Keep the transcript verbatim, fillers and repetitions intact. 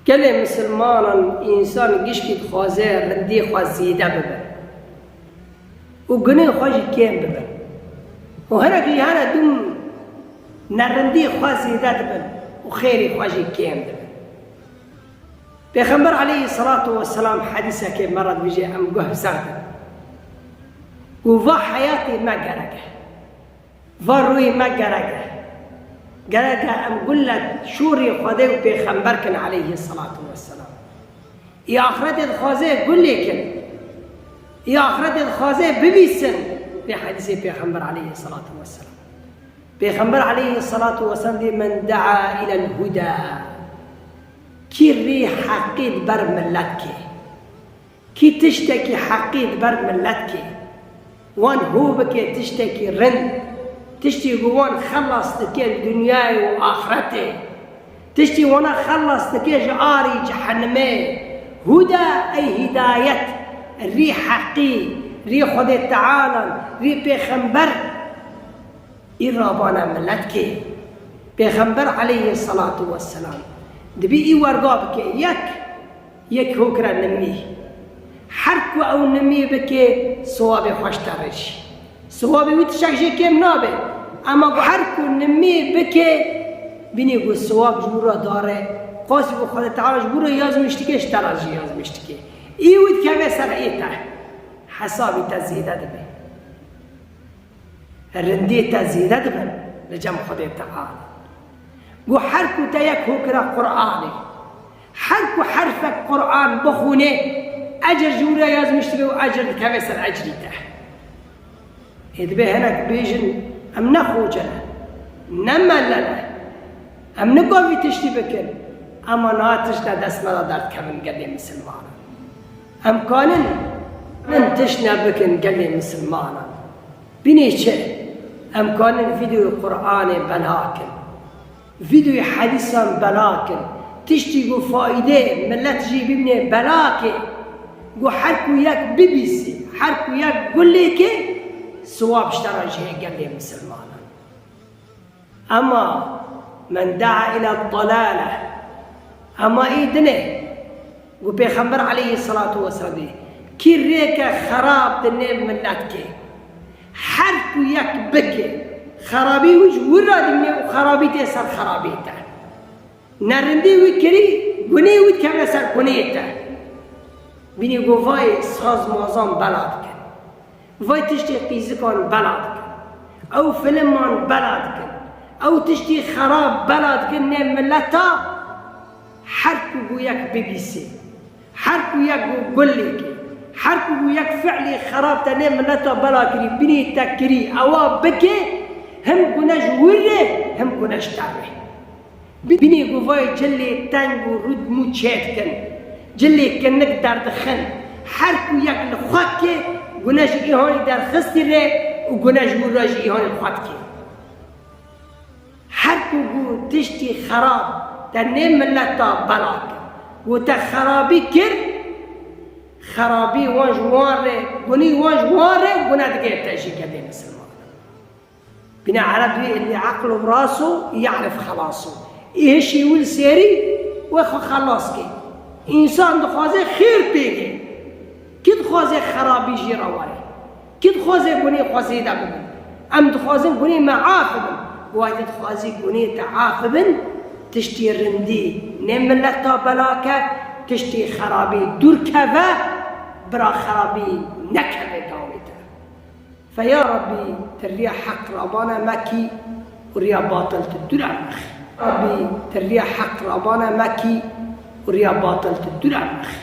Gelê misilmanan însan gişkî dixwaze rindiyê xwe zêde bibin û gunê xwe jî kêm bibin. Û hinek jî hene dûm nerindiyê xwe zêde dibin û xêrê xwe jî kêm dibin. Pêxember aleyhisselatu vesselam hedîsekê me re dibêje, em guh serdin. Û va heyatê me gerek e. Va rûyê me gerek e. Gerek e em gule şûrê Xwedê û Pêxember kin aleyhisselatu vesselam. Î axretê dixwaze gulê kin. Î axretê dixwaze bibîsin. Vê hedîsê Pêxember aleyhisselatu vesselam. Pêxember aleyhisselatu vesselam dê, "Men daa ilel huda." Kî rê heqî di ber millet kê. Kî tiştekî heqî di ber millet kê, wan hû bike tiştekî rind, tiştî ku wan xelas dike li dinyayê û axretê, tiştî wana xelas dike ji arî cehenimê. Huda ey hidayet, rî heqî, rî Xwedê Teala, rî pêxember. Î rabana milet kê? Pêxember aleyhisselatu vesselam dibî î werga bike, yek, yek hokira nimî. Her ku ew nimî bike, siwabê xwe ji te re jî. Siwabê wî tiştek jê kêm nabe. Ema her ku nimî bike, bînî ku siwab ji wî re dare. Qasî ku Xwedê Teala ji wî re yazmîş dike, ji te re jî yazmîş dike. Î wî dikeve ser ê te. Hesabî te zêde dibe. Rindiyê te zêde dibin li cem Xwedê Teala. Got, her ku te yek hokira Qur'anê, her ku herfek Qur'an bixwîne, ecir ji wî re yazmîş dibe û ecir dikeve ser ecrî te. Ê dibe hinek bêjin, em ne xoce ne, ne mele ne, em nikar vî tiştî bikin, ema niha tişt ne dest me de derdikevin gelê misilmanan. Em kanin min tişt ne bikin gelê misilmanan. Bînê çi? Em kanin vîdeoyê Qur'anê bela kin. Vîdeoyê hedîsan bela kin. Tiştî ku faîdê milet jî bibîne bela kê. Ku her ku yek bibîsî, her ku yek gulê kê, siwab ji te re jî heye gelê misilmanan. Ema men daa ila dalale. Ema î dinê, ku Pêxember aleyhisselatu vesselam dê, kî rêke xerab di nêv milet kê, her ku yek bike, xerabî wî ji wî re dimîne û xerabî tê ser xerabî te. Nerindî wî kirî, gunê wî dikeve ser gunê te. Bînî ku vayê sazmazan bela dikin. Vay tiştê qîzikan bela dikin. Ew filiman bela dikin. Ew tiştê xerab bela dikin nê mileta. Her ku bû yek bibîsê, her ku yek bû gulêkê, her ku bû yek fi'lê xerab te nê mileta bela kirî, binê te kirî, ewa bike, him gune ji wî re, him gune ji te re. Binê ku vay cilê teng û rûd mû çêdikin, cilê kinik derdixin, her ku yek li xwe dike, gune ji îhanî derxistî re û gune ji wî re ji îhanî li xwe dike. Her ku bû tiştî xerab te nê mileta bela kir, ku te xerabî kir, xerabî wan ji wan re, gunî wan ji wan re, gune digê te jî gelê misilman. Bîne Ereb dibê, "Elli eqlu rasu ya'rif xelasu." Ê hişî wî li sêrî wê xwe xelas kê. Însan dixwaze xêr pê bê. Kî dixwaze xerabî jê re were? Kî dixwaze gunê xwe zêde bibin? Em dixwazin gunê me af bibin. Wayde dixwazî gunê te af bibin, tiştî rindî nê mileta bela ke, tiştî xerabî dûr keve, bira xerabî nekeve dawê te. Fe ya Rabbî, ti riya heq rabana me kî û riya batil tu dûr em mexî. Rabbî, ti riya heq rabana me kî û riya batil tu dûr em mexî.